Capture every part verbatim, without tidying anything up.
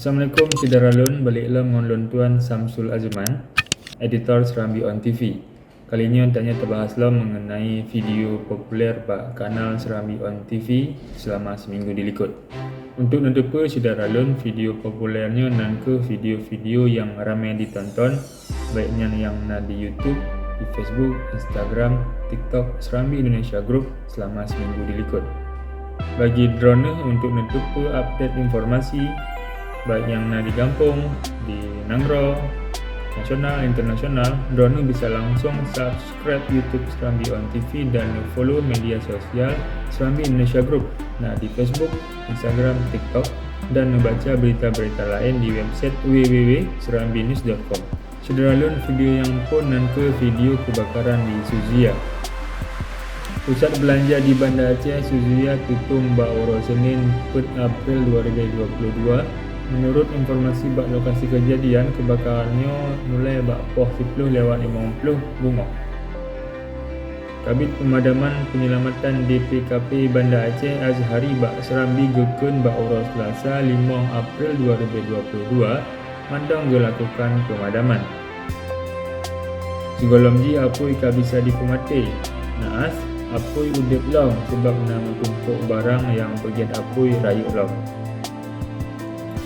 Assalamualaikum syedara lôn, balik lom ngon lôn tuan Samsul Azman, editor Serambi On T V. Kali nyoe tanyoe teubahas lom mengenai video populer bak kanal Serambi On T V selama seminggu dilikot. Untuk neuteupeue syedara lôn, video populer nyoe nan kheueh video-video nyang ramé ditonton, baik nyan nyang na di YouTube, di Facebook, Instagram, TikTok Serambi Indonesia Group selama seminggu dilikot. Bagi droeneuh untuk neuteupeue update informasi, baik nyang na di gampông, di nanggroe, nasional, internasional, droeneuh bisa langsung subscribe YouTube Serambi On T V dan follow media sosial Serambi Indonesia Group, na di Facebook, Instagram, TikTok, dan membaca berita-berita lain di website w w w serambi news dot com. Syedara lôn, video nyang phôn nan kheueh video kebakaran di Suzuya. Pusat belanja di Banda Aceh, Suzuya, tutong bak uroe Senin, peuet April dua ribu dua puluh dua. Menurut informasi bak lokasi kejadian, kebakaran nyoe mulai bak poh siploh lewat limong ploh beungoh. Kabid Pemadaman Penyelamatan D P K P Banda Aceh, Azhari, bak Serambi geukheun bak uroe Selasa, limong April dua ribu dua puluh dua, mantong geulakukan pemadaman. Sigohlom jih apui ka bisa dipeumaté. Naas, apui udeb lom sabab na meutumpok barang nyang peugét apui rayeuk lom.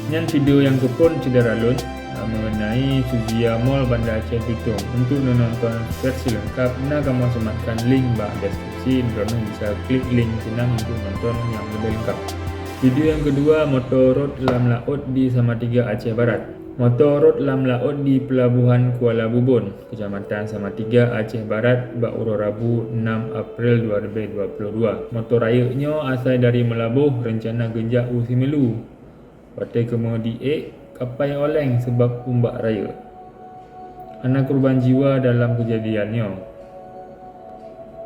Nyan video nyang keuphôn syedara lôn, mengenai Suzuya Mall Banda Aceh tutong. Untuk neunonton versi lengkap, na kamoe seumatkan link bak deskripsi, droeneuh bisa klik link sinan untuk nonton nyang leubeh lengkap. Video nyang keudua, moto rot lam laôt di Samatiga, Aceh Barat. Moto rot lam laôt di Pelabuhan Kuala Bubon, Kecamatan Samatiga, Aceh Barat, bak uroe Rabu, enam April dua ribu dua puluh dua. Moto rayeuk nyoe asai dari Meulaboh, reuncana geujak u Simeulue. Watée keumeudi ék, kapai oleng sabab umbak rayeuk. Hana keureuban jiwa dalam keujadian nyoe.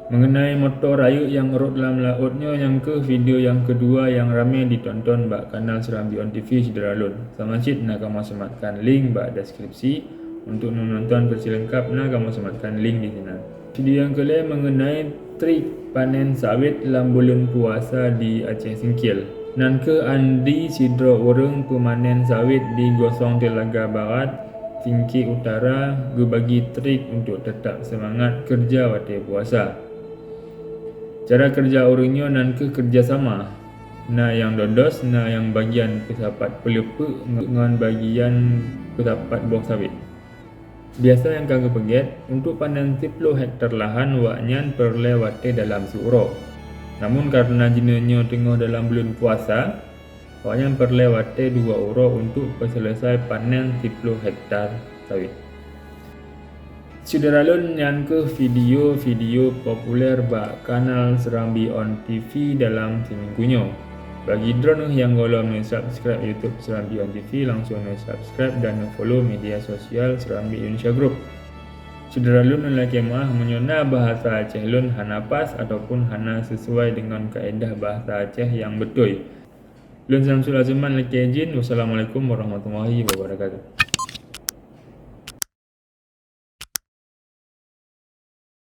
Mengenai moto rayeuk nyang rot lam laôt nyoe, nyang kheueh video nyang keudua nyang ramé ditonton bak kanal Serambi On T V syedara lôn. Sama cit na kamoe seumatkan link bak deskripsi. Untuk neunonton versi lengkap, na kamoe seumatkan link di sinan. Video nyang keulhée mengenai trik panen sawét lam buleuen puasa di Aceh Singkil. Nan kheueh Andi, sidroe ureuëng peumanen sawét di Gosong Telaga Barat, Singkil Utara, geubagi trik untuk teutap seumangat keureuja watée puasa. Cara keureuja ureuëng nyoe nan kheueh keureuja sama. Na nyang dodos, na nyang bagian peusapat peuleupeuk ngon bagian peusapat boh sawét. Biasa nyang ka geupeugét, untuk panen siploh hektar lahan, awaknyan peureulée watée dalam siuroe. Namun, kareuna jinoe nyoe teungoh dalam buleuen puasa, awaknyan peureulée watée dua uroe untuk peuseuleusai panen siploh hektar sawét. Syedara lôn, nyan kheueh video-video populer bak kanal Serambi On T V dalam siminggu nyoe. Bagi droeneuh nyang gohlom neusubscribe YouTube Serambi On T V, langsung neusubscribe dan neufollow media sosial Serambi Indonesia Group. Syedara lôn, lakée meuáh meunyoe na bahasa Aceh lôn hana pas ataupun hana sisuai deungon kaedah bahasa Aceh nyang beutôi. Lôn Samsul Azman lakée jén. Wassalamualaikum warahmatullahi wabarakatuh.